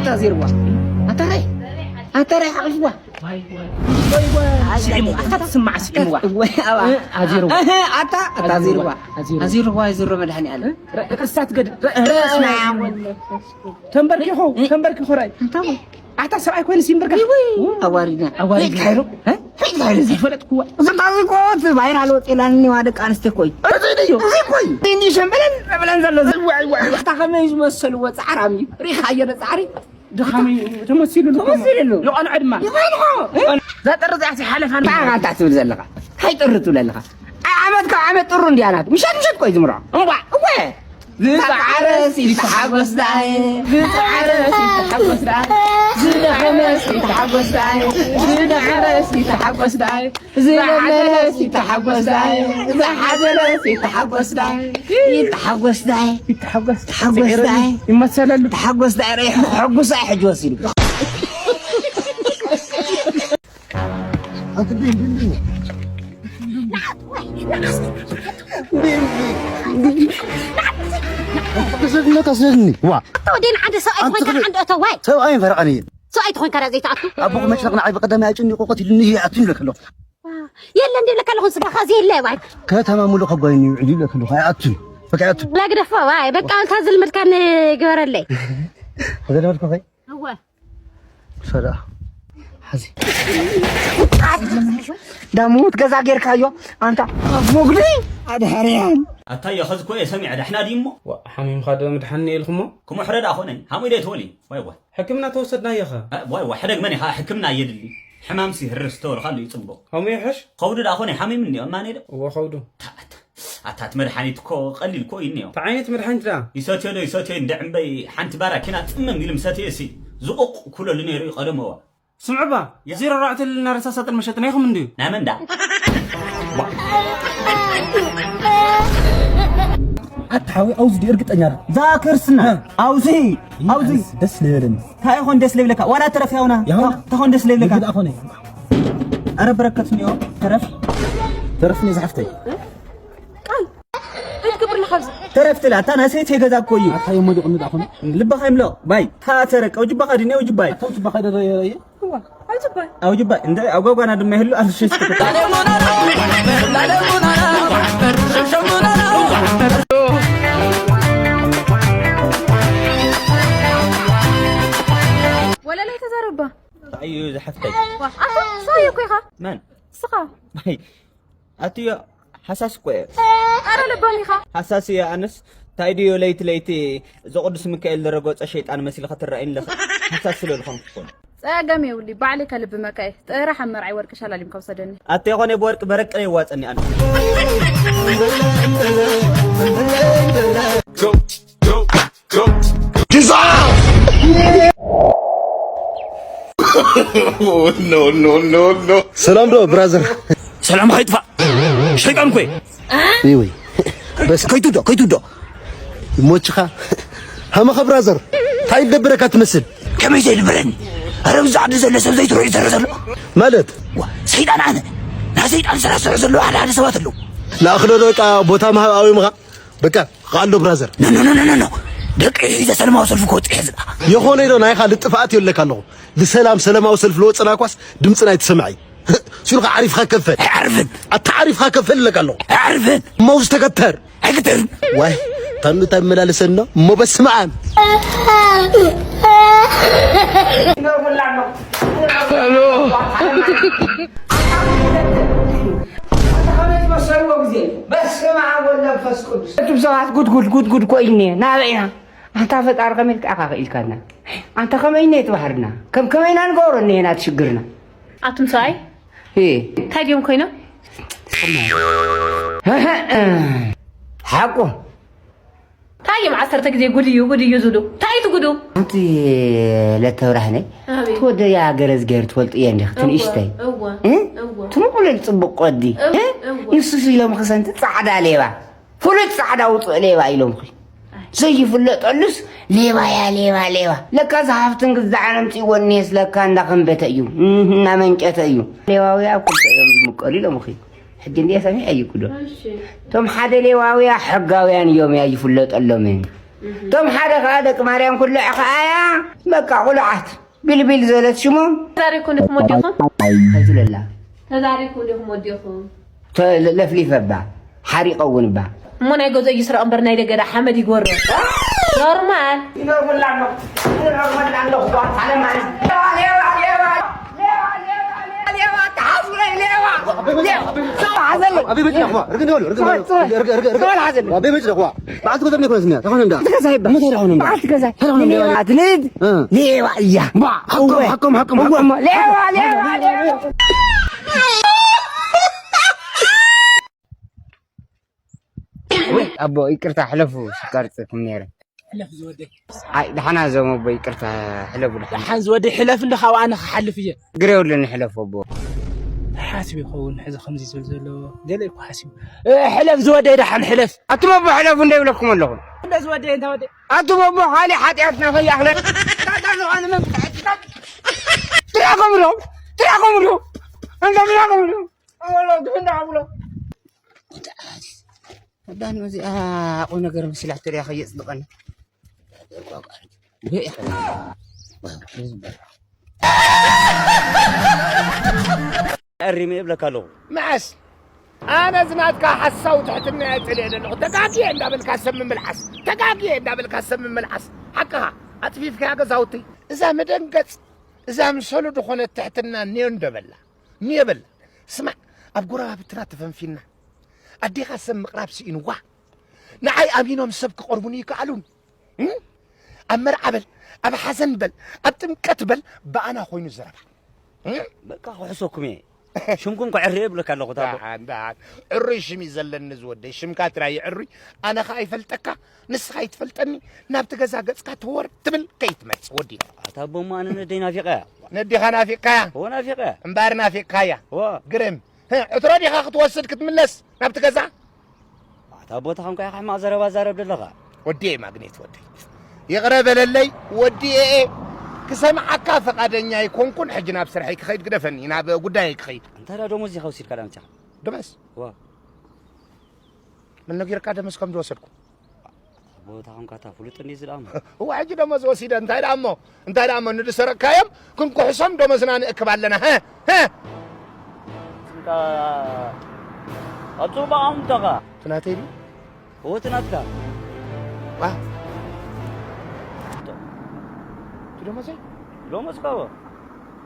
ኣታ ዜርዋ ኣታ ራይ ኣታ ራይ ሓቅፍዋ ስዒሙ ኣታ ትስማዕ ስዒምዋ ወይ ኣባ ኣዚርዋ ኣህ ኣታ ኣታ ዜርዋ ኣዚርዋ ይዝሮ መድሃኒ ኣለ እሳት ገድ ረስና ተንበርኪኹ ተንበርኪኹ ራይ ኣታ ሰብኣይ ኮይኑ ሲምበርካ ኣዋሪድና ኣዋሪድና። ሄድ ካይሮ ሄድ ካይሮ ዝፈለጥኩዋ ዝባዚ ኮት ቫይራል ወፂላኒ ዋ ደቂ ኣንስትዮ ኮይ እዚ እዩ እዚ ኮይ እንዲ ሸምበለን ሸምበለን ዘሎ ኣታ ከመይ ዝመሰልዎ ፃዕራም እዩ ሪኻዮ ፃዕሪ ድኻመይ ተመሲሉ ተመሲሉ። ይቐንዖ ድማ ይቐንዖ። ዛጠርዝ ያሲ ሓለፋን እንታይ ትብል ዘለኻ እንታይ ጥሪ ትብል ኣለኻ ዓመት ካብ ዓመት ጥሩ እንዲያ ናት ምሸት ምሸት ኮይ ዝምርዖ እምቧ እወ ዝፀዓረስ ይተሓጎስ ዳይ ዝፀዓረስ ይተሓጎስ ዳይ ዝደኸመስ ይተሓጎስ ዳይ ዝደዓረስ ይተሓጎስ ዳይ ዝለመነስ ይተሓጎስ ዳይ ዝሓዘነስ ይተሓጎስ ዳይ ይተሓጎስ ዳይ ይተሓጎስ ይመሰለሉ ተሓጎስ ዳይ ርኢሑ ሕጉስ ኣይ ሕጂ ወሲዱ ተሰድነካ ስለኒ ዋ ወዴን ሓደ ሰብኣይ ትኾንካ ክብል- ዓንዲ እቶ ዋይ ሰብኣይን ፈረቓን እየ ሰብኣይ ትኾንካ ዳ ዘይትኣቱ ኣቦኹ መጭረቕ ንዓይ ብቐዳማይ ኣጭኒቑ ቀቲሉኒ እየ ኣቱኒ ይብለካ ኣለኹ የለ እንዲ ብለካ ኣለኹ ስጋኻ እዚ የለ ዋይ ከተማ ሙሉእ ከጓይኒ ይውዕል ይብለካ ኣለኹ ኣይኣቱን በቃ ኣይኣቱን ላግደፎ ዋይ በቃ እንታ ዝልምድካ ንግበረለይ ተዘለመድኩ ኸይ እወ ሰዳ ሓዚ ዳሙት ገዛ ጌርካዮ ኣንታ ሞግሊ ኣድሃርያን ኣታ የኸዚ ኮ የሰሚዐ ዳሕና ድዩ እሞ ሓሚምኻ ዶ ምድሓኒ ኢልኩሞ ክምሕረ ደኣ ኾነ ሃሙይ ደ ትወሊ ዋይ ዋይ ሕክምና ተወሰድናዮ ኸ ዋይ ዋይ ሕደግ መን ኢኻ ሕክምና የድሊ ሕማምሲ ህርር ዝተወልኻሉ እዩ ፅቡቕ ከምኡ ይሕሽ ከብዱ ደኣ ኾነ ሓሚም እኒኦ እማነ ዶ እዎ ከብዱ ኣታት መድሓኒት እኮ ቀሊል እኮ እዩ እኒኦ እንታይ ዓይነት መድሓኒት ደኣ ይሰትዮ ዶ ይሰትዮ እንደ ዕምበይ ሓንቲ ባራ ኪና ፅምም ኢሉ ምሰትዮ እሲ ዝቑቕ ኩለሉ ነይሩ እዩ ቀደም እዋ ስምዕባ ዜሮ ኣርባዕተ ልልና ረሳሳጥን መሸጥና ኢኹም እንድዩ ናይ መን ዳ ኣታ ሓወይ ኣውዚ ድዩ እርግጠኛ ዳ ዛክርስና ኣውዚ ኣውዚ ደስ ልበለኒ እንታይ ይኾን ደስ ልብለካ ዋላ ተረፍ ያውና እንታይ ይኾን ደስ ልብለካ ኣረ በረከት ንዮ ተረፍ ተረፍ ንዮ ዝሓፍተይ ቃል ኣይትገብር ኣለኻ ኣብዚ ተረፍ ትላ እታ ናይ ሰይት ገዛ እኮ እዩ ኣታ የሞ ድቕኒ ዳኹን ልብኻ ይምለቕ ባይ ታተረቀው ጅባኻ ድንያው ጅባይ ኣታ ጅባኻ ደረየ እዋ ኣይትባይ ኣው ጅባይ እንደ ኣጓጓና ድማ ይህሉ ኣልሽስ ወለላይ ተዛረባ እዩ ዝሓፍተይ ኣታ ሳየ እኮ ኢኻ መን እስኻ ኣትዮ ሓሳስ እኮ እየ ኣረ ለባም ኢኻ ሓሳስ እየ ኣነስ እንታይ ድዮ ለይቲ ለይቲ እዚ ቅዱስ ሚካኤል ዝረገጾ ሸይጣን መሲልካ ትረኣይኒ ኣለኻ ሓሳስ ስለ ዝኾንኩ እኮ ጸገም የብሉይ ባዕለይ ከልብመካ እየ ጥራሕ ኣብ መርዓይ ወርቂ ሸላሊምካ ውሰደኒ ኣተ ይኾነ ብወርቂ በረቅለ ይዋፀኒ ኣነ ሰላም ዶ ብራዘር ሰላም ከይጥፋእ ሸይጣን ኮይ ወይ በስ ከይትዶ ከይትዶ ይሞችኻ ሃመኸ ብራዘር እንታይ ይደብረካ ትመስል ከመይ ዘይድብረኒ ኣረ ብዛ ዓዲ ዘሎ ሰብ ዘይትርኡ ይሰርሕ ዘሎ ማለት ሰይጣን ኣነ ናይ ሰይጣን ስራሕ ዝሰርሑ ዘለዉ ሓደ ሓደ ሰባት ኣለዉ ንኣኽሎ በቃ ቦታ ምሃብ ኣዊምኻ በቃ ቃሎ ብራዘር ኖኖኖኖኖ ደቂ ሒዘ ሰለማዊ ሰልፊ ክወፅእ እየ ዝዳ የኾነ ኢሎ ናይኻ ልጥፋኣት የለካ ኣለኹ ብሰላም ሰለማዊ ሰልፊ ልወፅና ኳስ ድምፅና ኣይትሰምዐይ ሲሉ ከዓ ዓሪፍኻ ከፈል ኣይዓርፍን ኣታ ዓሪፍኻ ከፈል ኣለካ ኣለኹ ኣይዓርፍን እሞ ዝተከተር ኣይክተርን ዋይ ታምታ ይመላለሰና እሞ በስመ ኣብ እቱም ሰባት ጉድጉድ ጉድጉድ ኮይነ ናበይና ኣንታ ፈጣሪ ከመይ ኢልካ ኢኻ ክኢልካና ኣንታ ከመይነ እቲ ባህርና ከም ከመይና ንገብሮ እኒሄና እቲ ሽግርና ኣቱም ሰብኣይ እ እንታይ ድዮም ኮይኖም ሓቁ እንታይ እዮም ዓሰርተ ግዜ ጉድ እዩ ጉድ እዩ ዝብሉ እንታይ እዩ እቲ ጉዱ ኣንቲ ለተብራህነይ ኣቤት ትወደያ ገረዝ ገይር ትፈልጡ እየ እንዲኽ ትንእሽተይ እወ እ? እወ ትንቑለል ፅቡቅ ቆዲ እወ እ? እወ ንሱስ ኢሎም ክሰንቲ ፃዕዳ ሌባ ፍሉጥ ፃዕዳ ውፁእ ሌባ ኢሎምኺ ዘይፍለጠሉስ ሌባያ ሌባ ሌባ ለካ ዝሃፍትን ግዛዕን ኣምፅእዎ እኒሄስ ለካ እንዳኸንበተ እዩ እህ፣ እናመንጨተ እዩ ሌባውያ ኣብ ክልተ እዮም ዝምቀሉ ኢሎምኺ ሕጂ እንዲየ ሰሚዐ እዩ ክዶ እሺ እቶም ሓደ ሌዋውያ ሕጋውያን እዮም እያ ይፍለጠሎምን እቶም ሓደ ከዓ ደቂ ማርያም ኩልዕ ከኣያ በቃ ቁሉዓት ቢልቢል ዝበለት ሽሞም ተዛሪብኩም ዲኹም ወዲኹም? ተዝለላ ተዛሪብኩም ዲኹም ወዲኹም? ተ- ለፍሊፈባ ሓሪቀ እውን እባ እሞ ናይ ገዝኦ ይስረቕ እምበር ናይ ደገዳ ሓመድ ይጎሮ። ኖርማል። ይኖርምላ ኣለኹ። ይኖርምላ ኣለኹ። ጓል ዓለም ማለት ሌባ፣ ሌባ፣ ሌባ፣ ሌባ፣ ሌባ፣ ሌባ፣ ሌባ፣ ሌባ፣ ሌባ። ኣበይ መጽእ ደኹዋ? ርግን ይበሉ፣ ርግን ይበሉ። ርግን፣ ርግን፣ ርግን። ኣበይ መጽእ ደኹዋ? በዓል ትገዛም ይኮነ ስሚያ፣ ተኾነ እንዳ። ትገዛ ይባል። እንታይ ደኾነ እንዳ? በዓል ትገዛ። እንታይ ደኾነ እንዳ? ሌባ ትልድ። እ። ሌባ እያ። ባ፣ ሓቆም፣ እወ። ሓቆም፣ ሓቆም፣ እወ፣ ሓቆም። እሞ ሌባ፣ ሌባ፣ ሌባ። ወይ ኣቦ፣ ይቅርታ፣ ሕለፉ፣ ስካርጽኩም ነይረ። ሕለፍ ዝወደይ። ኣይ፣ ደሓና ዞም ኣቦ፣ ይቅርታ፣ ሕለፉ፣ ደሓና። ደሓን ዝወደይ፣ ሕለፍ እንዶ ካብኣ ኣነ ክሓልፍ እየ። ግረ የብሉን፣ ሕለፉ ኣቦ። ሓሲብ ይኸውን፣ ሕዚ ከምዚ ዝብል ዘሎ፣ ገለ እኮ ሓሲብ። እ፣ ሕለፍ ዝወደይ፣ ደሓን ሕለፍ። ኣቱም ኣቦ፣ ሕለፉ እንደ ይብለኩም ኣለኹ። እንደ ዝወደይ፣ እንተ ወደይ። ኣቱም ኣቦ፣ ካሊእ ሓጢኣትና ከይኣኽለ። ትራኸም ዶ? ትራኸም ዶ? እንደ ትራኸም ዶ? ኣወሎ፣ ግፍና ኣብሎ። ኣዳን እዚኣ ቁም ነገር መሲላቶ ድያ ከየጽድቐና? ኣሪመ እብለካ ኣለኹ። መዓስ? ኣነ እዚ ናትካ ሓሳዊ ትሕትና እየ ጸሊኤ ዘለኹ። ተጋግየ እንዳበልካ ሰብ ምምልዓስ፣ ተጋግየ እንዳበልካ ሰብ ምምልዓስ። ሓቅኻ፣ ኣጽፊፍካያ ገዛውቲ። እዛ መደንገጽ፣ እዛ ምሰሉ ዝኾነት ትሕትና እኒኦ እንዶ በላ። እኒኦ በላ። ስማዕ፣ ኣብ ጎረባብትና ተፈንፊና። ኣዴኻ ሰብ ምቕራብ ስኢንዋ። ንዓይ ኣሚኖም ሰብ ክቐርቡኒ ይከኣሉን። እም? ኣብ መርዓ በል፣ ኣብ ሓዘን በል፣ ኣብ ጥምቀት በል፣ ብኣና ኮይኑ ዘረባ። እም? በቃ ክሕሰኩም እየ። ሽምኩም ከዕሪ እብለካ ኣለኹ፣ ታቦ። ደሓን፣ ደሓን። ዕሩይ ሽም እዩ ዘለኒ ዝወደይ። ሽምካ ጥራይ እዩ ዕሩይ። ኣነ ኸኣ ይፈልጠካ፣ ንስኻ ይትፈልጠኒ። ናብቲ ገዛ ገጽካ ተወር ትብል ከይትመጽእ ወዲና። ኣታ ኣቦ፣ እሞ ኣነ ነደይ ናፊቐያ። ነዲኻ ናፊቕካያ? እወ፣ ናፊቐያ። እምበኣር ናፊቕካያ። እወ። ግርም። ህእ፣ ዕትሮ ዲኻ ክትወስድ ክትምለስ ናብቲ ገዛ? ኣታ ኣቦ፣ ታኸንኳ ኢኻ ሕማቕ ዘረባ ዛረብ ዘለኻ። ወዲ እየ ማግኔት ወደይ። ይቕረ በለለይ ወዲ እየ። ክሰምዓካ ፈቓደኛ ኣይኮንኩን። ሕጂ ናብ ስርሐይ ክኸይድ ግደፈኒ፣ ናብ ጉዳየይ ክኸይድ። እንታይ ደኣ ደሞዝ ኢኻ ወሲድካ ደኣ መጺኻ? ደመስ? እወ። መን ነጊርካ ደመስ ከም ዝወሰድኩ? ኣቦ፣ ታኸንኳ እታ ፍሉጥ እንዲ ዝደኣሞ። እወ፣ ሕጂ ደሞዝ ወሲደ፣ እንታይ ደኣሞ? እንታይ ደኣሞ? ንድሰረቅካዮም ክንኩሕሶም ደሞዝና ንእክብ ኣለና። ሀ? ሀ? ስምካ ኣብ ጽቡቕ ኣምተኻ። እቲ ናተይ ድዩ? እወ፣ እቲ ናትካ። ዋ። እቲ ደሞዘይ? ደሞዝካ እወ።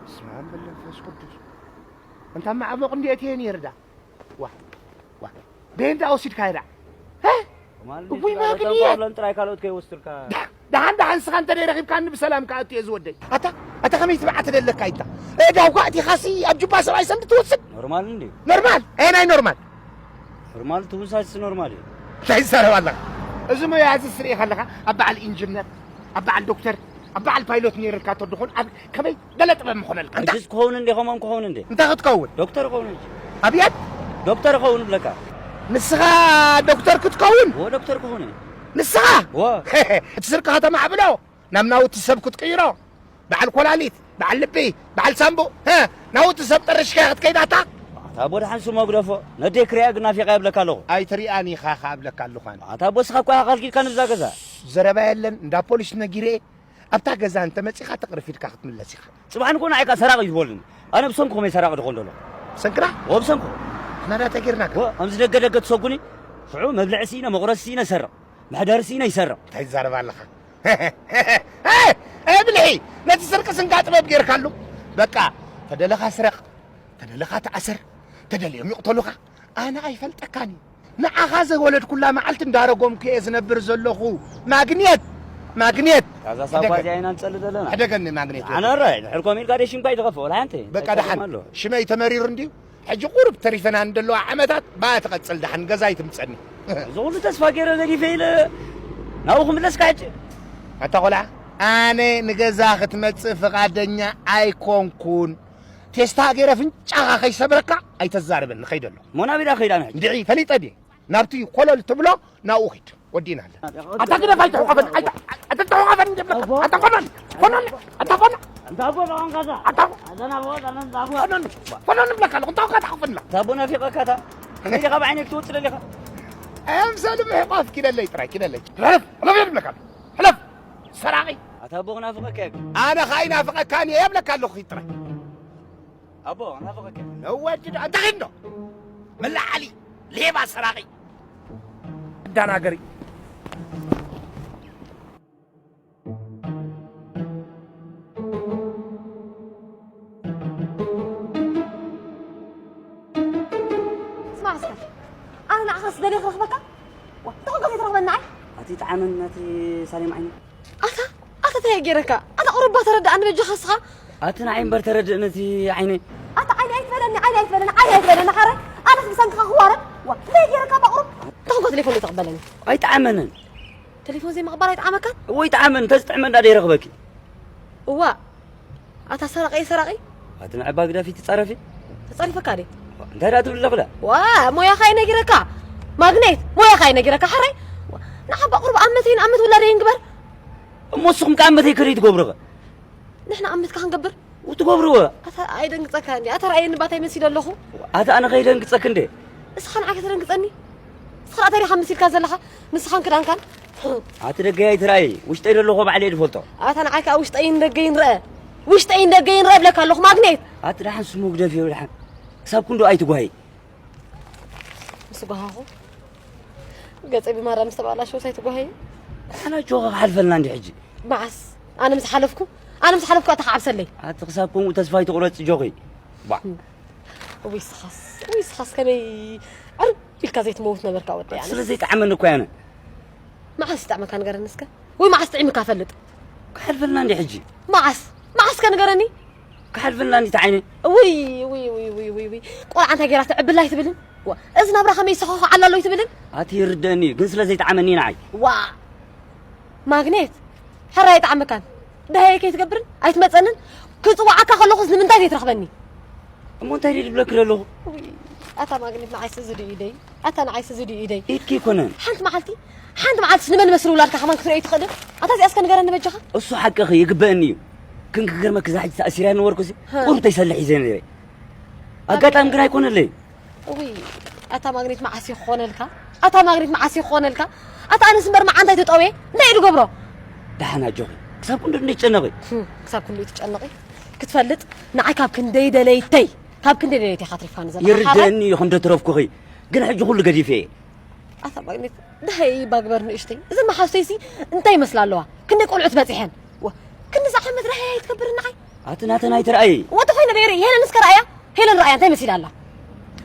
በስመ ኣብ ወወልድ ወመንፈስ ቅዱስ። እንታ እማ ዓቦቕ እንዲ ኣእትየ ነይረ ዳ። ዋ፣ ዋ። ደየንታ ወሲድካዮ ዳ? ሀ? ማን እውይ፣ እንዴት ማግኒ እየ። ተንኮለን ጥራይ ካልኦት ከይወስድልካ። ዳ-፣ ደሓን፣ ደሓን፣ ንስኻ እንተ ደይረኺብካኒ ብሰላም ክኣቱ እየ ዝወደይ። ኣታ፣ ኣታ ከመይ ትብዓ ትደለካ ኢታ? እዳውካ ኣእቲኻሲ ኣብ ጁባ ሰብኣይ ሰንዲ ትወስድ? ኖርማል እንድዩ። ኖርማል? ኣየናይ ኖርማል? ኖርማል ትውሳስ ኖርማል እዩ። እንታይ ትዛረብ ኣለኻ? እዚ ሞያ እዚ ስርኢ ከለኻ ኣብ በዓል ኢንጂነር፣ ኣብ በዓል ዶክተር፣ ኣብ በዓል ፓይሎት ነይርካ ተድኾን ኣብ ከመይ ገለ ጥበብ ምኾነልካ? እንታይ? ሕጅስ ክኸውን እንዴ፣ ከምኦም ክኸውን እንዴ? እንታይ ክትከውን? ዶክተር ክኸውን እንጂ። ኣብየት? ዶክተር ክኸውን ብለካ። ንስኻ ዶክተር ክትከውን? እዎ፣ ዶክተር ክኸውን እየ። ንስኻ? እዎ። እቲ ስርቅኻ ተማዕብሎ፣ ናብ ናውቲ ሰብ ክትቅይሮ። በዓል ኮላሊት፣ በዓል ልቢ፣ በዓል ሳምቡእ፣ ሀ፣ ናውቲ ሰብ ጠርሽካ ክትከይድ ኣታ? ኣታ ኣቦ ደሓን ስሞ ግደፎ። ነደይ ክሪኣ ግን ናፊቐያ እብለካ ኣለኹ። ኣይትሪኣን ኢኻ ኸኣ እብለካ ኣለኹ ኣነ። ኣታ ኣቦ እስኻ እኮ ኢኻ ከልኪልካ ንብዛ ገዛ። ዘረባ የለን፣ እንዳ ፖሊስ ነጊረ። ኣብታ ገዛ እንተ መጺኻ ተቕርፊድካ ክትምለስ ኢኻ። ጽባሕ ንኮ ንዓይካ ሰራቒ እዩ ዝበሉኒ። ኣነ ብሰንኩ ከመይ ሰራቒ ድኾን ደሎ? ብሰንክና? ወ ብሰንኩ። ንሕና ዳ ተጌርናካ? ወ፣ ከምዚ ደገ ደገ ትሰጉኒ? ሽዑ መብልዒ ስኢነ፣ መቑረሲ ስኢነ ይሰርቕ። መሕደሪ ስኢነ ይሰርቕ። እንታይ ትዛረብ ኣለኻ? ኤ ብልሒ! ነቲ ስርቂ ስንካ ጥበብ ጌርካሉ። በቃ፣ ተደለኻ ስረቕ፣ ተደለኻ ተኣሰር፣ ተደልዮም ይቕተሉኻ። ኣነ ኣይፈልጠካን እዩ። ንዓኻ ዘወለድኩላ መዓልቲ እንዳረጎምኩ እየ ዝነብር ዘለኹ። ማግኔት! ማግኔት! እዛ ሳባ ሕደገ-፣ እዚኣ ኢና ንጸሊ ዘለና። ሕደገኒ ማግኔት። ኣነ ረ፣ ድሕር ኮም ኢልካ ደይ ሽምካ ይትኸፍእ፣ ወላ ሓንቲ። በቃ እንታይ ደሓን። ጸገም ኣሎ? ሽመይ ተመሪሩ እንድዩ። ሕጂ ቁሩብ ተሪፈና እንደለዋ ዓመታት፣ ብኣ ትቐጽል ደሓን ገዛ ኣይትምጸኒ። እዚ ኩሉ ተስፋ ገይረ ገዲፈ ኢለ ናብኡ ክምለስካ ሕጂ? ኣታ ቆልዓ፣ ኣነ ንገዛ ክትመጽእ ፍቓደኛ ኣይኮንኩን። ቴስታ ገይረ ፍንጫኻ ከይሰብረካ ኣይተዛርበኒ፣ ከይደ ኣለኹ። ሞና ቢዳ ከይዳ ንሕጂ? እንድዒ፣ ፈሊጠ ድየ? ናብቲ ኮለል ትብሎ ናብኡ ኺድ። ወዲእና ኣለና። ኣታ ግደፍ፣ ኣይትሕቆፈኒ፣ ኣይት-፣ ኣይትሕቆፈኒ፣ ኣይትሕቆፈኒ፣ ኣይትሕቆፈኒ፣ ኣይትሕቆፈኒ፣ ኣይትሕቆፈኒ፣ ኣታ ኮና፣ ኣታ ኮና፣ ኣታ ኮና፣ ኣታ ኮና፣ ኣታ ኮና፣ ኣታ ኮና፣ ኮነኒ፣ ኮነኒ እብለካ ኣለኹ፣ እንታይ ኮንካ ትሓቑፈኒ ኣለኻ? እታ ኣቦ ናፊቐካ እታ። ከመይ ዲኻ ብዓይነይ ክትወጽእ ደሊኻ? ኣምሳሉ ምሕቋፍ ኪደለይ ጥራይ፣ ኪደለይ። ረፍ፣ ረፍ እብለካ ኣለኹ። ሰራቒ። ኣታ ኣቦ ክናፍቐካ እየ። ኣነ ኸኣ ይናፍቐካን እየ የብለካ ኣለኹ ጥራይ። ኣቦ ክናፍቐካ እየ። ነወዲ ዶ እንታይ ዶ? መላዓሊ ሌባ ሰራቒ። ኣዳናገሪ። ስማዕ እስከ፣ ኣነ ንዓኻስ ደልየ ክረኽበካ? ዋ፣ እንታይ ኮንካ ዘይትረኽበኒ ንዓይ? ኣቲ ጣዕመን ናቲ ሳሌም ዓይኒ። ኣታ፣ ኣታ እንታይ ገይረካ? ኣታ ቁሩባ ተረድኣኒ በጃኻ እስኻ። ኣቲ ንዓይ እምበር ተረድእኒ እቲ ዓይነይ። ኣታ ዓይኒ ኣይትበለኒ፣ ዓይኒ ኣይትበለኒ፣ ዓይኒ ኣይትበለኒ ሓረ። ኣነስ ብሰንክኻ ክዋረድ? ዋ፣ እንታይ ገይረካ እባ ቁሩብ? እንታይ ኮንካ ቴሌፎን ዘይትቕበለኒ? ኣይጠዓመንን። ቴሌፎን ዘይምቕባል ኣይጠዓመካን? እወ ይጠዓመን፣ እንተዝጥዕመና ዶ ይረኽበኪ? እዋ፣ ኣታ ሰራቒ ሰራቒ። ኣቲ ንዕባ ግዳፊ ትጻረፊ? ተጻሪፈካ ድየ? እንታይ ደኣ ትብል ኣለኽላ? ዋ፣ ሞያኻ እየ ነጊረካ። ማግኔት፣ ሞያኻ እየ ነጊረካ። ሓራይ፣ ዋ፣ ንዓባ ቁሩብ ኣመተይን ኣመት ውላደይን ግበር። እሞ ንስኹም ከ ኣመተይ ከደይ ትገብሩ ኸ? ንሕና ኣመትካ ክንገብር? ትገብርዎ? ኣታ ኣይደንግጸካ እንዴ? ኣታ ረኣየኒ ባታይ መሲለ ኣለኹ። ኣታ ኣነ ከይደንግጸክ እንዴ? እስኻ ንዓይ ከተደንግጸኒ? እስኻ ደኣ እንታይ ዲኻ መሲልካ ዘለኻ? ንስኻን ክዳንካን። ኣቲ ደገይ ኣይትረኣይ፣ ውሽጠይ ዘለኹ ባዕለይ ዝፈልጦ። ኣታ ንዓይ ከኣ ውሽጠይን ደገይን ርአ። ውሽጠይን ደገይን ርአ እብለካ ኣለኹ፣ ማግኔት። ኣቲ ደሓን ስሙ ግደፍዮ ደሓን። ክሳብ ክንዱ ኣይትጓሂ። ምስ ጓሃኹ፣ ገጸይ ብማራ ምስ ተባላሸወስ ኣይትጓሃይ። ኣነ ጆኻ ክሓልፈልና እንዲ ሕጂ። መዓስ? ኣነ ምስ ሓለፍኩ፣ ኣነ ምስ ሓለፍኩ ኣታ ክዓብሰለይ። ኣቲ ክሳብ ከምኡ ተስፋ ኣይትቑረጽ ጆኺ። ባ። እውይ ስኻስ፣ እውይ ስኻስ ከመይ ዕርብ ኢልካ ዘይትመውት ነበርካ ወደይ ኣነ። ስለ ዘይጠዓመኒ እኮ እየ ኣነ። መዓስ ይጥዕመካ ንገረኒ እስከ? ወይ መዓስ ጥዒምካ ፈልጥ? ክሓልፈልና እንዲ ሕጂ። መዓስ? መዓስ ከ ንገረኒ? ክሓልፈልና እንዲ ተዓይነ። ውይ፣ ውይ፣ ውይ፣ ውይ፣ ውይ፣ ውይ። ቆልዓ እንታይ ገይራ ትዕብላ ኣይትብልን? ዋ፣ እዚ ናብራ ከመይ ይሰኻኽዓላ ኣሎ ኣይትብልን? ኣቲ ይርደአኒ እዩ፣ ግን ስለ ዘይጠዓመኒ እዩ ንዓይ። ዋ፣ ማግኔት፣ ሕራይ ኣይጠዓመካን። ደሃየ ከይትገብርን ኣይትመጸንን። ክጽውዓካ ከለኹስ ንምንታይ ዘይትረኽበኒ? እሞ እንታይ ድዩ ዝብለኪ ዘለኹ? ውይ፣ ኣታ ማግኔት ንዓይስ እዚ ድዩ ኢደይ? ኣታ ንዓይስ እዚ ድዩ ኢደይ? ኢድኪ ኣይኮነን። ሓንቲ መዓልቲ፣ ሓንቲ መዓልትስ ንመን መስሊ ውላድካ ከማን ክትርእዮ ኣይትኽእልን? ኣታ እዚኣስ ከ ንገረኒ በጃኻ። እሱ ሓቅኺ ይግበአኒ እዩ። ግን ክገርመኪ እዛ ሕጂ ተኣሲረ ነበርኩሲ፣ ሃ። ቁሩብ ተይሰልሕ እዩ ነይረ። ኣጋጣሚ ግን ኣይኮነለይ። እውይ፣ ኣታ ማግኔት መዓስ እዩ ክኾነልካ? ኣታ ማግኔት መዓስ እዩ ክኾነልካ? ኣታ ኣነስ እምበር መዓንታይ ተጠውየ? እንታይ እዩ ዝገብሮ? ደሓን ኣጆኺ። ክሳብ ክንዱ እንድትጨነቒ። ህም፣ ክሳብ ክንዱ ትጨነቒ? ክትፈልጥ፣ ንዓይ ካብ ክንደይ ደለይተይ፣ ካብ ክንደይ ደለይተይ ኢኻ ትሪፋኒ ዘለኻ? ይርደአኒ እዩ ከም ደትረፍኩኺ። ግን ሕጂ ኩሉ ገዲፈ እየ። ኣታ ማግኔት፣ ደሃይ ባግበር ንእሽተይ። እዘን መሓዙተይሲ እንታይ ይመስላ ኣለዋ? ክንደይ ቆልዑት በጺሐን? ወ-፣ ክንድዚ ዓመት ደሃይ ኣይትገብርን ንዓይ? ኣቲ ናተን ኣይትረኣይ። ወዲ ኮይነ ደይርኢ፣ ሄለን እስከ ረኣያ? ሄለን ረኣያ እንታይ መሲላ ኣላ?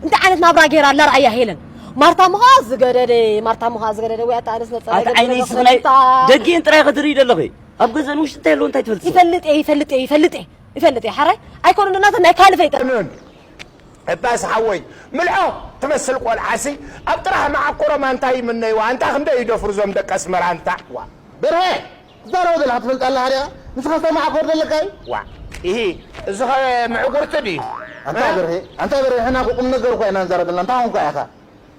እንታይ ዓይነት ናብራ ገይራ ኣላ ረኣያ ሄለን? ማርታ ምዃ ዝገደደ፣ ማርታ ምዃ ዝገደደ፣ ወይ ኣታ ኣነስ ነጸረ ኣቲ ገደደ ዓይነይ ስኽናይ ነኽረታ። ደጊእን ጥራይ ክትርኢ ደለኺ። ኣብ ገዛን ውሽጢ እንታይ ኣለዎ እንታይ ትፈልጥ? ይፈልጥ እየ፣ ይፈልጥ እየ፣ ይፈልጥ እየ፣ ይፈልጥ እየ። ሓራይ ኣይኮኑን ናተን ናይ ካልእ ፈይጠ። እባስ ሓወይ፣ ምልዖ ትመስል ቆልዓሲ፣ ኣብ ጥራሕ መዓኮሮም ኣንታ ይምነይዋ፣ ኣንታ ክንደይ ይደፍሩ ዞም ደቂ ኣስመራ ኣንታ። ዋ። በርሀ፣ ትዛረቦ ዘለኻ ትፈልጥ ኣለኻ ዲኻ? ንስኻ ስታይ መዓኮር ዘለካ እዩ? ዋ። ኢሂ፣ እዚ ኸ ምዕጉርቲ ድዩ? ኣንታ እ? በርሀ፣ ኣንታ በርሀ፣ ሕና እኮ ቁም ነገር እኮ ኢና ንዛረብ ዘለና፣ እንታይ ኾንካ ኢኻ?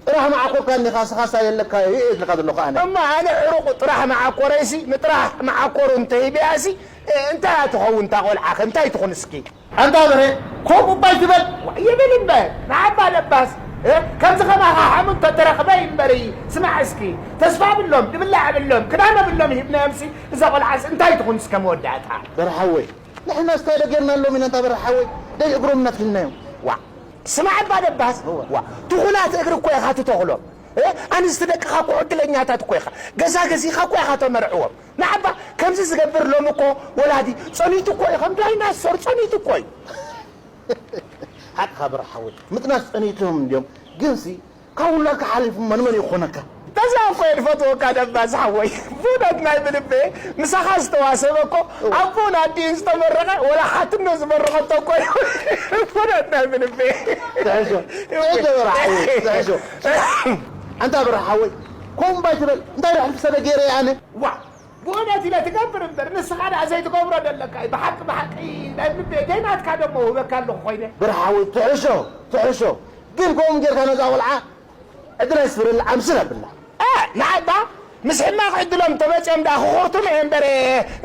ጥራሕ መዓኮርካ እኒኻ፣ ስኻ ስታይ ዘለካ እዩ እየ ዝብለካ ዘለኹ ኣነ። እሞ ኣነ ዕሩቕ ጥራሕ መዓኮረይሲ፣ ንጥራሕ መዓኮሩ እንተሂበያሲ፣ እ፣ እንታይ እያ ትኸውን እታ ቆልዓ ኸ? እንታይ ትኹን እስኪ? ኣንታ በሬ፣ ከምኡ እባ ኣይትበል። ዋ፣ ይብል እምበር፣ ንዓባ ለባስ፣ እ፣ ከምዚ ኸማኻ ሓሙን ተተረኽበ እምበር፣ ስማዕ እስኪ፣ ተስፋ ኣብሎም፣ ድብላዕ ኣብሎም፣ ክዳን ኣብሎም ሂብናዮምሲ፣ እዛ ቆልዓስ እንታይ ትኹን እስከ መወዳእታ? በርሓወይ፣ ንሕና ስታይ ዶ ጌርናሎም ኢና፣ እንታ በርሓወይ፣ ደይ እግሮም እናትልናዮም። ዋ፣ ስማዕ እባ ለባስ፣ እወ። ዋ፣ ትኹላት እግሪ እኮ ኢኻ ትተኽሎም። እ፣ ኣንስቲ ደቅኻ እኮ ዕድለኛታት እኮ ኢኻ። ገዛ ገዚእኻ እኮ ኢኻ ተመርዕዎም። ንዓባ ከምዚ ዝገብር ሎሚ እኮ ወላዲ ጸኒቱ እኮ እዩ፣ ከም ዳይናሶር ጸኒቱ እኮ እዩ። ሓቅኻ በርሓ ሓወይ፣ ምጥናስ ጸኒቶም እንድዮም፣ ግንሲ ካብ ውላድካ ሓሊፉ መን መን ይኾነካ? በዛ እኮ እየ ዝፈትወካ ደባስ ሓወይ። ብእውነት ናይ ብልበ ምሳኻ ዝተዋሰበ እኮ ኣቦን ኣዲን ዝተመረቐ ወላ ሓትኖ ዝመረቐቶ እኮ እዩ። ብእውነት ናይ ብልበ። ትሕሾ፣ ትሕሾ በርሓ ሓወይ፣ ትሕሾ። ኣንታ በርሓ ሓወይ፣ ከምኡ እባ ኣይትበል። እንታይ ዶ ሕልፊ ሰበ ገይረ እየ ኣነ? ዋ፣ ብእውነት ኢለ ትገብር እምበር፣ ንስኻ ደኣ ዘይትገብሮ ደለካ እዩ። ብሓቂ፣ ብሓቂ፣ ናይ ልበይ ደይናትካ ደሞ እህበካ ኣለኹ ኮይነ። ብርሓዊ፣ ትሕሾ፣ ትሕሾ። ግን ከምኡ ጌርካ ነዛ ቆልዓ ዕድል ኣይስፍረላ፣ ኣምስል ኣብላ። እ፣ ንዓባ፣ ምስ ሕማቕ ዕድሎም ተመጽዮም ደኣ ክኾርቱም እየ እምበር፣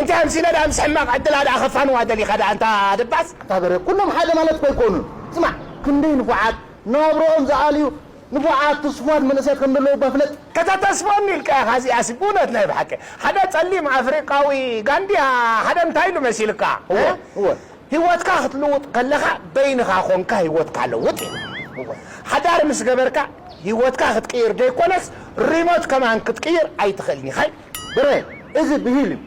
እንታይ ኣምሲለ ደኣ ምስ ሕማቕ ዕድላ ደኣ ከፋንዋ ደሊኻ ደኣ፣ ኣንታ ደባስ? ኣንታ በረ፣ ኩሎም ሓደ ማለት እኮ ኣይኮኑን። ስማዕ፣ ክንደይ ንፉዓት፣ ናብርኦም ዝኣልዩ፣ ንፉዓት ትስፉዋት መንእሰያት ከም ዘለዉ እባ ፍለጥ። ከተተስፈኒ ኢልካ ኢኻ እዚኣሲ ብእውነት ናይ ብሓቂ። ሓደ ጸሊም ኣፍሪቃዊ ጋንድያ ሓደ እንታይ ኢሉ መሲልካ? እወ፣ እ? እወ። ህይወትካ ክትልውጥ ከለኻ በይንኻ ኾንካ ህይወትካ ለውጥ እዩ። እወ። ሓዳር ምስ ገበርካ ህይወትካ ክትቅይር ደይኮነስ ሪሞት ከማን ክትቅይር ኣይትኽእልን ኢኻ። ብረ፣ እዚ ብሂል እዩ።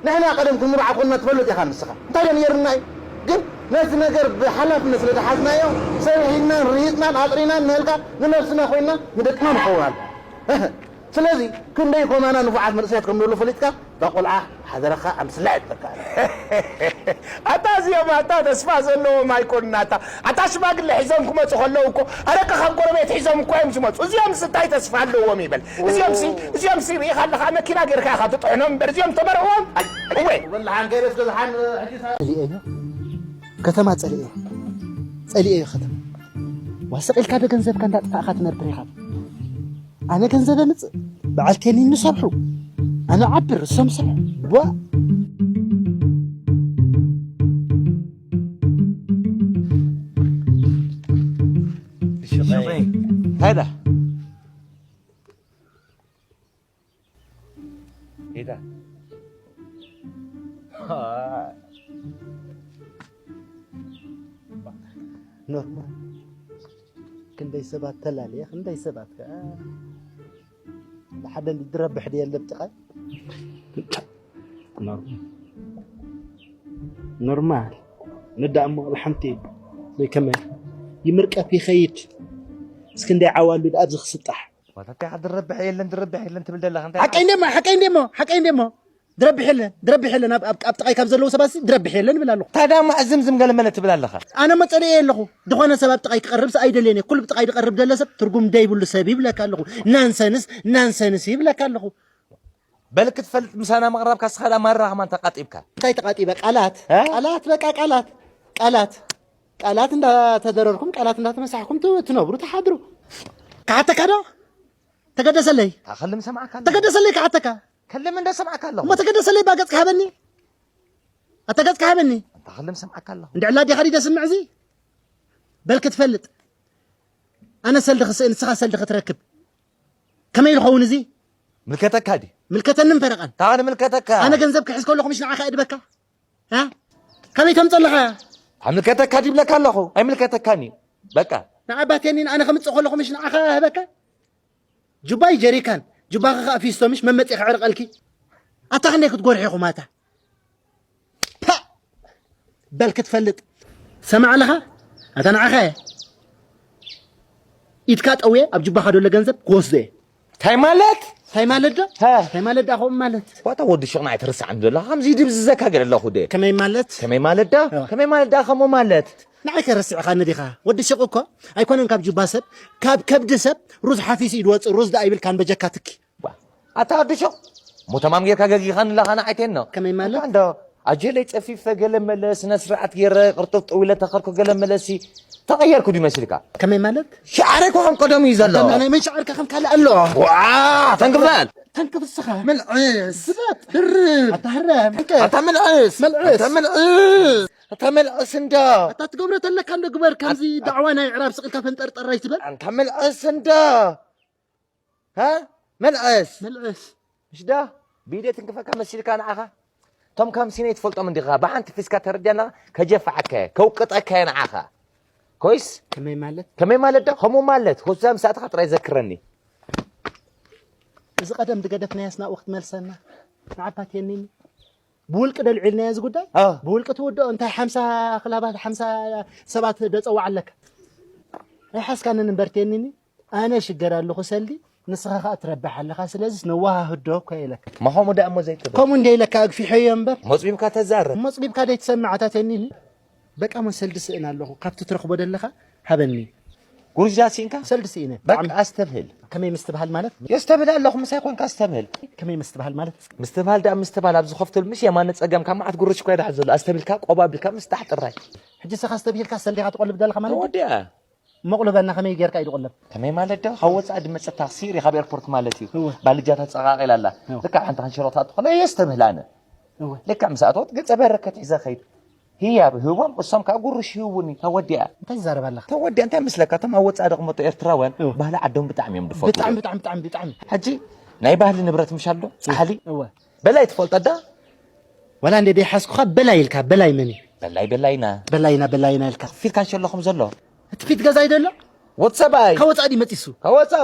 ንሕና ቀደም ክንምርዓ ኮንና ትፈልጥ ኢኻ ንስኻ። እንታይ ዶ ነይርና እዩ? ግን ነቲ ነገር ብሓላፍነት ስለ ዝሓዝናዮ፣ ሰሪሒናን ርሂጽናን ኣጥሪናን ንህልካ ንነብስና ኮይንና ንደቅና ንኸውን ኣሎ። እህ። ስለዚ ክንደይ ኮማና ንፉዓት መንእሰያት ከም ዘለዉ ፈሊጥካ፣ እታ ቆልዓ ሓደራኻ ኣምስላ ይብለካ። ኣታ እዚኦም ኣታ ተስፋ ዘለዎም ኣይኮኑን። ኣታ ኣታ ሽማግለ ሒዞም ክመጹ ከለዉ እኮ ኣረቂ ካብ ጎረቤት ሒዞም እኮ እዮም ዝመጹ። እዚኦም እንታይ ተስፋ ኣለዎም ይበል። እዚኦም ሲ እዚኦም ሲ ርኢኻ ኣለኻ መኪና ጌርካ ኢኻ ትጥሕኖም እምበር እዚኦም ተመርዕዎም። እወ። ወላሓን ገይረስ ገዝሓን ሕጂ ጸሊኤዮ ከተማ ጸሊኤዮ ጸሊኤዮ ከተማ ዋስቕ ኢልካ ዶ ገንዘብካ እንዳጥፋእኻ ትነብር ኢኻ። ኣነ ገንዘብ ኣምጽእ በዓል ቴኒን ንሰርሑ ኣነ ዓብር እሶም ስርሑ ቧ እንታይ ዳ ጌታ ኖርማል ክንደይ ሰባት ተላልየ ክንደይ ሰባት ከዓ ንሓደ እንዲ ድረብሕ ድየ ለብጥቓይ ኖርማል ኖርማል ንዳ እሞ ኣብ ሓንቲ ወይ ከመይ ይምርቀፍ ይኸይድ እስኪ እንዳይ ዓዋሉ ዳ ኣብዚ ክስጣሕ ዋታታ ድረብሕ የለን ድረብሕ የለን ትብል ዘለኻ እንታይ ሓቀይ እንደሞ ሓቀይ እንደሞ ሓቀይ እንደሞ ድረብሕ የለን ድረብሕ የለን ኣብ ኣብ ጥቃይ ካብ ዘለዉ ሰባት ድረብሕ የለን ይብል ኣለኹ ታዲያ እሞ ዕዝምዝም ገለመለ ትብል ኣለኻ ኣነ መጸለየ ኣለኹ ዝኾነ ሰብ ኣብ ጥቃይ ክቀርብ ኣይደልየን ኩሉ ብጥቃይ ዝቀርብ ደለ ሰብ ትርጉም ደይብሉ ሰብ ይብለካ ኣለኹ ናንሰንስ ናንሰንስ ይብለካ ኣለኹ በል ክትፈልጥ ምሳና ምቕራብካ እስኻ ዳ ማራ ከማን ተቓጢብካ እንታይ ተቓጢበ ቃላት እ? ቃላት በቃ ቃላት ቃላት ቃላት እንዳተደረርኩም ቃላት እንዳተመሳሕኩም ት- ትነብሩ ትሓድሩ ክሓተካ ዶ ተገደሰለይ ታኸልም ሰማዕካ ኣለኹ። ተገደሰለይ ክሓተካ ከልም እንደ ሰማዕካ ኣለኹ። እሞ ተገደሰለይ ባ ገጽካ ሃበኒ ኣታ ገጽካ ሃበኒ ታኸልም ሰማዕካ ኣለኹ። እንድዕላ ዲኻ ዲ ደስምዕ እዚ በል ክትፈልጥ ኣነ ሰልዲ ክስእን ንስኻ ሰልዲ ክትረክብ ከመይ ዝኸውን እዚ ምልከተካ ድዩ ምልከተንን ፈረቓን ታን ምልከተካ ኣነ ገንዘብ ክሕዝ ከለኹ ምሽ ንዓኻ እድበካ እ? ከመይ ተምፀለኻ ኣምልከተካ ድብለካ ኣለኹ ኣይምልከተካን እዩ በቃ ንዓባቴኒን ኣነ ከምፅእ ከለኹ ምሽ ንዓኻ ህበካ ጁባይ ጀሪካን ጁባኻ ከዓ ፊስቶ ምሽ መመፂ ክዕርቀልኪ ኣታ ክንደይ ክትጎርሒ ኢኹም ኣታ ፓ በል ክትፈልጥ ሰማዕ ኣለኻ ኣታ ንዓኻ እየ ኢድካ ጠውየ ኣብ ጅባኻ ደሎ ገንዘብ ክወስዶ እየ እንታይ ማለት እንታይ ማለት ዶ ሀ እንታይ ማለት ዶ ከምኡ ማለት ዋታ ወዲ ሽቕና ኣይትርስዓኒ ዘለኻ ከምዚ ድብዝዘካ ገለ ኣለኹ ደ ከመይ ማለት ከመይ ማለት ዶ እዋ። ከመይ ማለት ዶ ከምኡ ማለት ንዓይ ከረስዕኻኒ ዲኻ ወዲ ሽቕ እኮ ኣይኮነን ካብ ጅባ ሰብ ካብ ከብዲ ሰብ ሩዝ ሓፊሱ እዩ ዝወፅእ ሩዝ ደኣ ይብልካን በጀካ ትኪ ኣታ ኣድሾ እሞ ተማም ጌርካ ገጊኻኒ ኣለኻ ንዓይቴኖ ከመይ ማለት? እንዶ ኣጀለይ ጸፊፈ ገለ መለ ስነ ስርዓት ጌረ ቅርጥፍ ጠዊለ ተኸርኩ ገለ መለሲ ተቐየርኩ ድዩ መሲልካ? ከመይ ማለት? ሽዓረይ እኮ ከም ቀደሙ እዩ ዘሎ። ኣታ ናይ መን ሽዓርካ ከም ካልእ ኣሎ? ዋ ተንክፍ በል። ተንክፍ እስኻ። መልዕስ። ዝበጥ። ድርብ። ኣታ ህረም። ኣታ መልዕስ። መልዕስ። ኣታ መልዕስ። ኣታ መልዕስ እንዶ። ኣታ ትገብሮ ተለካ እንዶ ግበር ከምዚ ዳዕዋ ናይ ዕራብ ስቕ ኢልካ ፈንጠርጠር ኣይትበል። ኣንታ መልዕስ እንዶ። ሃ መልዐስ መልዐስ ምሽ ዳ ብኢደይ ትንክፈካ መሲልካ ንዓኻ እቶም ከም ሲነይ ትፈልጦም እንዲኻ ብሓንቲ ፊስካ ተረዲኣና ከጀፍዓካ እየ ከውቅጠካ እየ ንዓኻ ኮይስ ከመይ ማለት ከመይ ማለት ዶ ከምኡ ማለት ኮዛ ምስ ኣትኻ ጥራይ ዘክረኒ እዚ ቀደም ዝገደፍናዮ ስናኡ ክትመልሰና ንዓባት የኒኒ ብውልቂ ደልዒልናዮ እዚ ጉዳይ አ። ብውልቂ ትውድኦ እንታይ ሓምሳ ክላባት ሓምሳ ሰባት ደፀዋዕ ኣለካ ኣይሓስካንን እምበር ቴኒኒ ኣነ ሽገር ኣለኹ ሰልዲ ንስኻ ኸኣ ትረብሕ ኣለኻ ስለዚስ ነዋሃህዶ እኮ ኢለካ ማኾም ወደ እሞ ዘይትብል ከምኡ እንደ ኢለካ ኣግፊሐዮ እምበር መጽቢብካ ተዛረብ መጽቢብካ ደይ ትሰምዕ ኣታ ቴኒኒ በቃ ሞ ሰልዲ ስእን ኣለኹ ካብቲ ትረኽቦ ደለኻ ሃበኒ ጉርሻ ሲኢንካ ሰልዲ ስኢነ በቃ ኣስተብህል ከመይ ምስትብሃል ማለት የስተብህል ኣለኹ ምሳይ ኮንካ ኣስተብህል ከመይ ምስትብሃል ማለት ምስትብሃል ደኣ ምስትብሃል ኣብ ዝኸፍተሉ ምስ የማነ ጸገም ካብ መዓት ጉርሽ እኳ ይድሓር ዘሎ ኣስተብህልካ ቆብ ኣቢልካ ምስጣሕ ጥራይ ሕጂ ሰኻ ኣስተብሂልካ ሰልዲኻ ትቆልብ ደለኻ ማለት ተወዲኣ መቑልበና ከመይ ጌርካ እዩ ዝቆለብ ከመይ ማለት ዶ ካብ ወጻኢ ድመጸ ታክሲ ሪኻብ ኤርፖርት ማለት እዩ እወ። ባልጃ ተጸቃቂላ ኣላ እወ። ልክዕ ሓንቲ ክንሽሮ ክትኣቱ ከሎ የስተብህል ኣነ እወ። ልክዕ ምስ ኣተወት ገጸ በረከት ሒዘ ከይድ ህያብ ህቦም፣ እሶም ከዓ ጉርሽ ይህቡኒ። ተወዲኣ። እንታይ ትዛረብ ኣለኻ? ተወዲኣ። እንታይ መስለካ? እቶም ኣብ ወጻኢ ደቕመጡ ኤርትራውያን እወ። ባህሊ ዓዶም ብጣዕሚ እዮም ዝፈትዉ። ብጣዕሚ፣ ብጣዕሚ፣ ብጣዕሚ፣ ብጣዕሚ። ሕጂ ናይ ባህሊ ንብረት ምሽ ኣሎ? ጻሕሊ? እወ። በላይ ትፈልጦ ዳ? ዋላ እንደ ደይሓዝኩኻ በላይ ኢልካ፣ በላይ መን እዩ? በላይ፣ በላይና። በላይና፣ በላይና ኢልካ። ፊት ካንሸሎ ከም ዘሎ? እቲ ፊት ገዛይ ዘሎ? ወዲ ሰብኣይ። ካብ ወጻኢ ድዩ መጺሱ? ካብ ወጻኢ።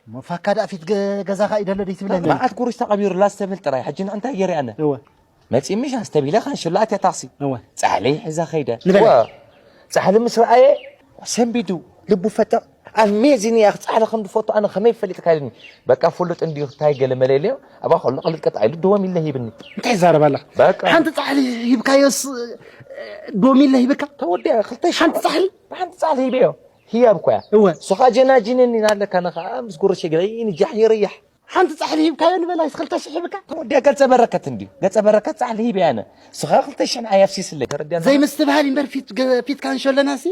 እሞ ፋካ ደኣ ፊት ገ-፣ ገዛኻ እዩ ደሎ ደይ ትብለኒ? መዓት ጉርሽ ተቐቢሩ ላስ ተብል ጥራይ። ሕጂ ንእንታይ ገይረ ኣነ? እወ። መጺ ምሽ ኣስተቢለ ካንሸሎ ኣትያ ታክሲ። እወ። ጻሕሊ ሒዛ ኸይደ። ንበለ። እወ። ጻሕሊ ምስ ረኣየ ሰንቢዱ፣ ልቡ ፈጠቕ። ኣሜዚን እያ፣ ጻሕሊ ከም ዝፈቱ ኣነ ከመይ ፈሊጥካ ኢሉኒ። በቃ ፍሉጥ እንድዩ፣ እንታይ ገለ መለ ኢለዮ። ኣብኣ ከሎ ቅልጥ ቀጥ ኢሉ ድወም ኢለ ሂብኒ። እንታይ ይዛረብ ኣላ? በቃ። ሓንቲ ጻሕሊ ሂብካዮስ፣ እ፣ ድወም ኢለ ሂብካ? ተወዲኣ፣ ክልተ ሺሕ ሓንቲ ጻሕሊ? ሓንቲ ጻሕሊ ሂበዮ። ህያብ እኮ እያ። እወ። ንስኻ ጀናጅነኒ እናለካ ንኻ ምስ ጉርሽ ገለ ይንጃሕ ይርያሕ። ሓንቲ ጻሕሊ ሂብካዮ ንበላይስ ክልተ ሽሕ ሂብካ? ተወዲኣ ገጸ በረከት እንድዩ። ገጸ በረከት ጻሕሊ ሂበ ኣነ። ንስኻ ክልተ ሽሕ ንዓይ ኣፍሲስለይ። ተረዲኣና? ዘይምስትብሃል እምበር ፊት ገ-፣ ፊት ካንሸሎናሲ፣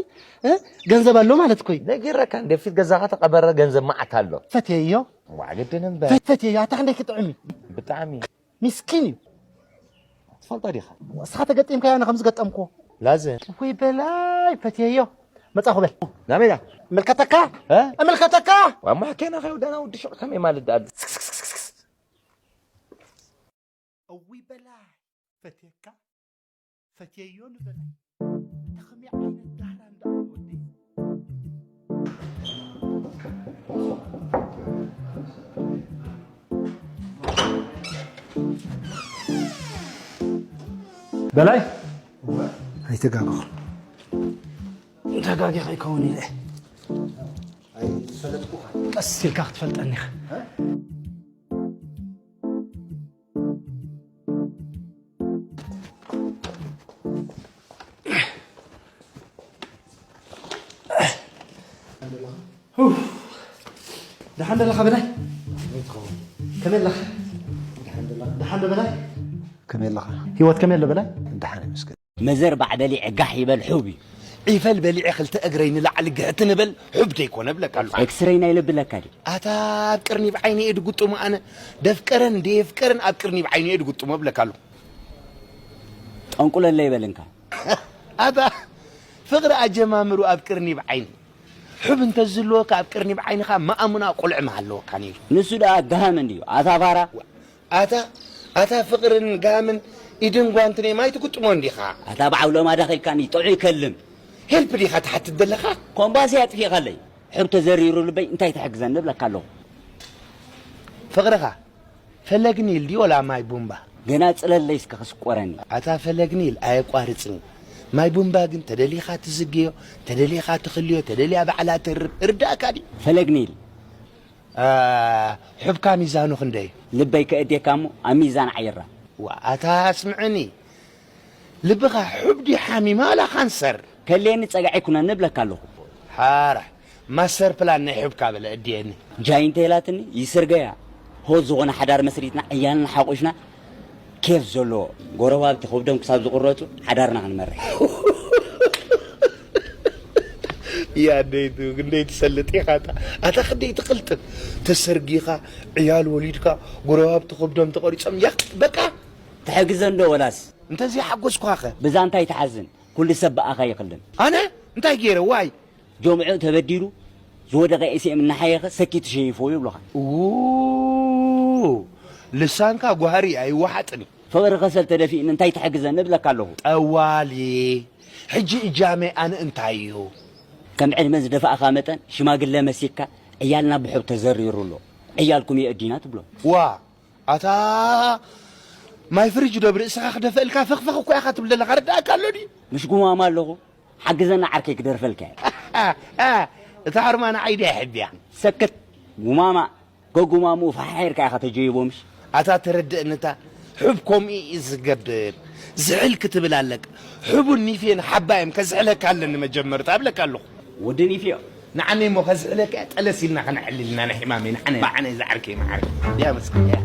እ? ገንዘብ ኣሎ ማለት እኮ እዩ። ነጊረካ እንደ ፊት ገዛኻ ተቐበረ ገንዘብ መዓት ኣሎ። ፈትየዮ። ዋዕ ግድን እምበር። ፈ-፣ ፈትየዮ። ኣታ ክንደይ ክጥዕም እዩ? ብጣዕሚ። ሚስኪን እዩ። ትፈልጦ ዲኻ? ንስኻ ተገጢምካዮ፣ ኣነ ከም ዝገጠምኩዎ። ላዘ። ወይ በላይ ፈትየዮ። መጻኹ በል። ናበይ ኢኻ? እምልከተካ? እ? እምልከተካ? ዋ፣ ማሕኬና ከይወዳና ወዲ ሹቕ ከመይ ማለት ደኣ? እውይ በላይ ፈትየካ። ፈትየዮ ንበል። እንታይ ከመይ ዓይነት ዳህራ እንዳ ወዲ? በላይ? ኣይተጋገኹ። ተጋጊ ከይከውን ኢለ። ኣይፈለጥኩኻ። ቀስ ኢልካ ክትፈልጠኒ ኢኻ። እ? ኡፍ። ደሓን ደለኻ በላይ? ከመይ ትኸውን? ከመይ ኣለኻ? ደሓን ደለኻ? ደሓን ዶ በላይ? ከመይ ኣለኻ? ህይወት ከመይ ኣሎ በላይ? ደሓን ይመስገን። መዘርባዕ በሊዐ ጋሕ ይበል ሑብ እዩ። ዒፈል በሊዐ ክልተ እግረይ ንላዕሊ ግሕት ንበል ሑብ ደይኮነ እብለካ ኣለኹ። ኤክስሬይ ናይ ልቢ ኣለካ ድዩ? ኣታ ኣብ ቅርኒብ ዓይኒ እየ ድጉጥሞ ኣነ። ደፍቀረን ደየፍቀረን ኣብ ቅርኒብ ዓይኒ እየ ድጉጥሞ እብለካ ኣለኹ። ጠንቁለለይ በል እንካ። ኣታ ፍቕሪ ኣጀማምሩ ኣብ ቅርኒብ ዓይኒ። ሑብ እንተዝህልወካ ኣብ ቅርኒብ ዓይንኻ ማእሙና ቁልዕ ምሃለወካ ነይሩ። ንሱ ደኣ ገሃም እንድዩ፣ ኣታ ፋራ። ኣታ፣ ኣታ ፍቕርን ጋምን ኢድን ጓንትን እዮም ኣይትግጥሞን ዲኻ? ኣታ በዓው ለማዳ ከይድካኒ ጥዑይ ከልም። ሄልፕ ዲኻ ትሓትት ዘለኻ? ኮምባሲ ኣጥፊእኻለይ። ሕብ ተዘሪሩ ልበይ እንታይ ትሕግዘኒ እብለካ ኣለኹ። ፍቕርኻ ፈለግ ኒል ድዩ ወላ ማይ ቡምባ? ገና ጽለለይ እስከ ክስቆረኒ። ኣታ ፈለግ ኒል ኣየቋርጽን። ማይ ቡምባ ግን ተደሊኻ ትዝግዮ፣ ተደሊኻ ትኽልዮ፣ ተደልያ ባዕላ ተርብ። ርዳእካ ድዩ? ፈለግ ኒል። አ፣ ሑብካ ሚዛኑ ክንደይ? ልበይ ከእድየካ እሞ ኣብ ሚዛን ዓይራ። ዋ፣ ኣታ ስምዕኒ። ልብኻ ሑብ ድዩ ሓሚም ዋላ ካንሰር? ከልየኒ ጸግዒ ኩነኒ እብለካ ኣለኹ። ሓራ፣ ማስተር ፕላን ናይ ሑብካ በለ እድየኒ። ጃይንተ ኢላትኒ ይስርገያ። ሆት ዝኾነ ሓዳር መስሪትና ዕያልና ሓቑፍና ኬፍ ዘለዎ ጎረባብቲ ከብዶም ክሳብ ዝቑረጹ ሓዳርና ክንመርሕ። ያ ደይቱ፣ ክንደይ ትሰልጥ ኢኻ ኣታ። ኣታ ክንደይ ትቕልጥፍ። ተሰርጊኻ፣ ዕያል ወሊድካ፣ ጎረባብቲ ከብዶም ተቖሪጾም፣ ያ፣ በቃ። ትሕግዘን ዶ ወላስ? እንተዘይሓጎስኩኻኸ? ብዛ እንታይ ትሓዝን? ኩሉ ሰብ ብኣኻ ይኽልን። ኣነ? እንታይ ገይረ? ዋይ? ጆምዑ ተበዲሉ፣ ዝወደቐ ኤስኤም እናሓየኸ ሰኪት ሸይፎ ይብሉኻ። ው፣ ልሳንካ ጓህሪ ኣይወሓጥን እዩ። ፍቕሪ ከሰል ተደፊእኒ እንታይ ትሕግዘኒ እብለካ ኣለኹ። ጠዋሊ፣ ሕጂ እጃመይ ኣነ እንታይ እዩ? ከም ዕድመ ዝደፋእኻ መጠን ሽማግለ መሲካ ዕያልና ብሑብ ተዘሪሩ ኣሎ። ዕያልኩም የእዲና ትብሎ። ዋ፣ ኣታ ማይ ፍሪጅ ዶ ብርእስኻ ክደፍእልካ ፈኽፈኽ እኮ ኢኻ ትብል ዘለኻ፣ ርዳእካ ኣሎ ድዩ? ምሽ ጉማማ ኣለኹ፣ ሓግዘና ዓርከይ ክደርፈልካ እየ። እ፣ እ፣ እታ ሓርማ ንዓይ ድያ ሕብያ? ሰክት ጉማማ፣ ገጉማምኡ ፈሓሒርካ ኢኻ ተጀይቦ ምሽ? ኣታ ተረድእንታ፣ ሑብ ከምኡ እዩ ዝገብር። ዝሕል ክትብል ኣለካ። ሑቡን ኒፍየን ሓባ እዮም፣ ከዝሕለካ ኣለኒ መጀመርታ እብለካ ኣለኹ። ወዲ ኒፍዮ። ንዓነይ እሞ ከዝሕለካ እያ፣ ጠለስ ኢልና ከነዕልል ኢና ናይ ሕማመይ፣ ንዓነይ፣ ንዓነይ ዝዓርከይ መዓረይ። ያ መስኪን፣ ያ።